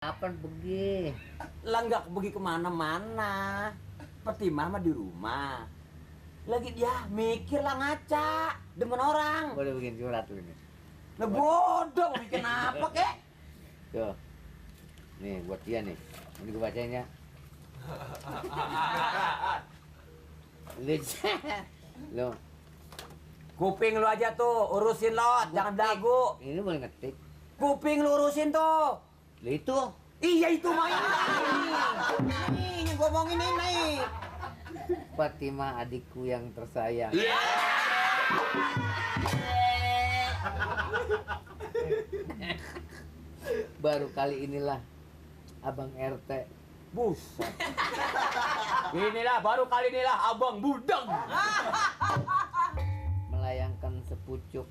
Kapan pergi? Lah nggak pergi kemana-mana. Pertimah mah di rumah. Lagi dia mikir lah ngaca, demen orang. Boleh bikin surat lu ini. Nah bodoh, mau bikin apa kek? Tuh. Nih buat dia nih. Ini gue bacain ya. Lo Kuping lu aja tuh, urusin lo, jangan dagu. ini boleh ngetik. Kuping lu urusin tuh. Lah itu Iya itu mah ini. Nih, yang gua omongin ini. Fatimah adikku yang tersayang. Baru kali inilah Abang RT Buset. Inilah baru kali inilah abang budang. melayangkan sepucuk